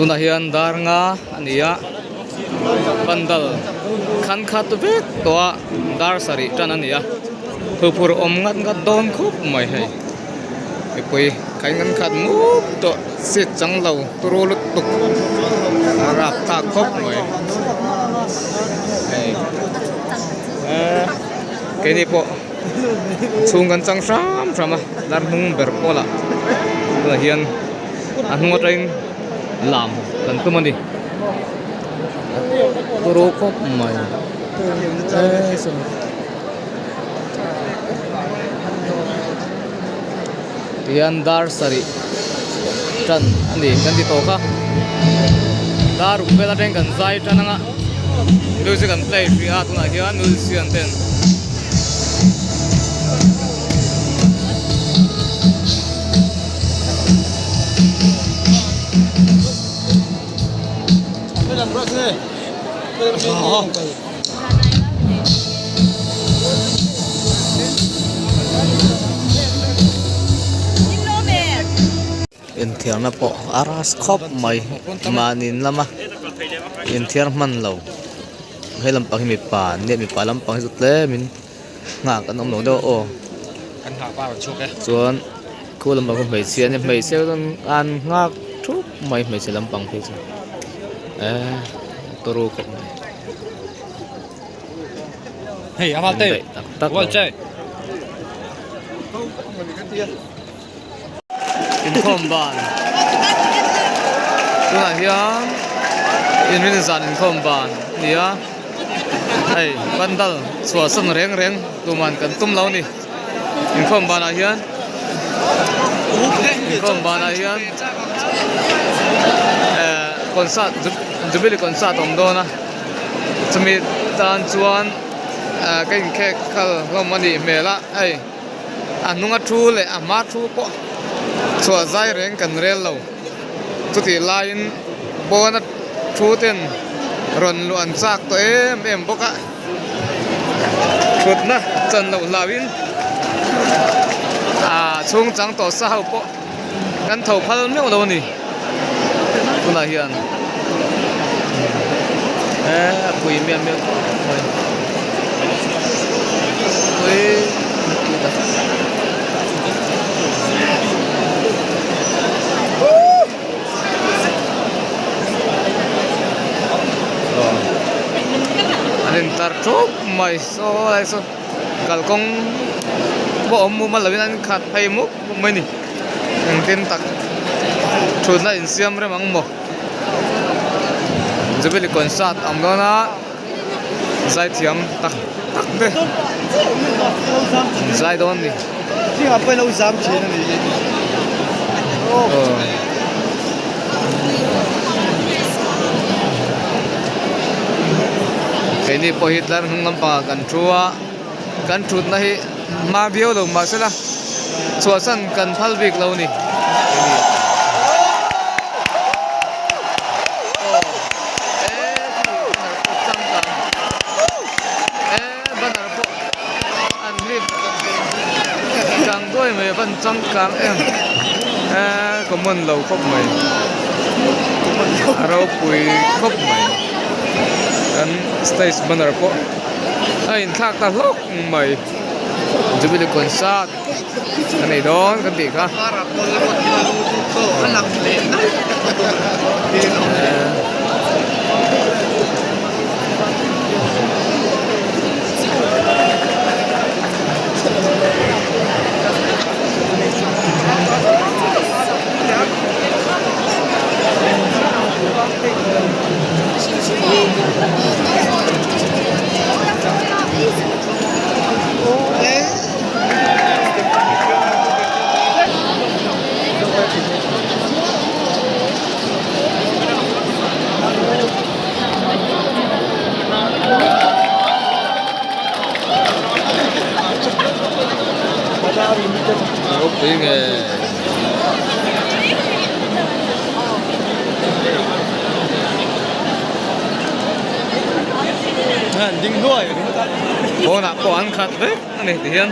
Tunah hian dar nga a ni a, pandal khan khat vek tawh a dar sarih tan a ni a, thuphur awm ngat ngat dawn khawp mai hei mipui khain kan khat mup tawh seat chang lo turu lutuk a rapthlak khawp mai hei eee keini pawh chhung kan chang hram hram a dar hnung ber pawlah tunah hian. A hnung atangin lam kan tum a ni turu khawp mai tihian dar sarih tan a ni kan ti tawk a dar ruk vel atangin kan zai tan anga music an play hrih a tunah hian musician ten. Inthiarna pawh a ras khawp mai mahni in lama inthiar hman lo he lampang hi mipa an nia mipa lampang hi chu tlemin nghak an awm lo deuh a aw chuan khu lampang khu hmeichhia ania hmeichhia chuan an nghak thup mai hmeichhe lampang phei chu eee turu khawp mai daih tak tak lo inkhawm ban tunah hian inrin zan inkhawm ban a ni a hei pandal chhuahsan reng reng tuman kan tum lo a ni inkhawm banah hian inkhawm banah hian ehh concert jubilee concert a awm dawn a chumi tan chuan ehh ka inkhek khal hlawm a nih hmel a hei. A hnunga thu leh a hma thu pawh chhuah zai reng kan rel lo. Chutih laiin pawna thu ten rawn luh an chak tawh em em bawk a. Thutna chan loh hlauhin ah chhung chang tawh sa ho pawh kan tho phal meuh lo a ni. Tunah hian eh a pui miah miah khawp mai pui an intar thup mai saw lai saw kalkawng pawh awm mumal lovin an khat phei mup mup mai a ni. Engtin tak thutna insiam rem ang maw? Jubilee concert a awm dawn a, zaithiam tak tak te an zai dawn a ni. Keini pawh hi tlar hnung lampangah kan thu a. Kan thutna hi hma viau lo mahsela chhuahsan kan phal bik lo ni. Changkang em eee common lo khawp mai a ropui khawp mai kan stage banner pawh. A inthlak ta hlawk mai Jubilee concert a nei dawn kan tih kha. Ropui nge. Pawnah pawh an khat vek a ni ti hian.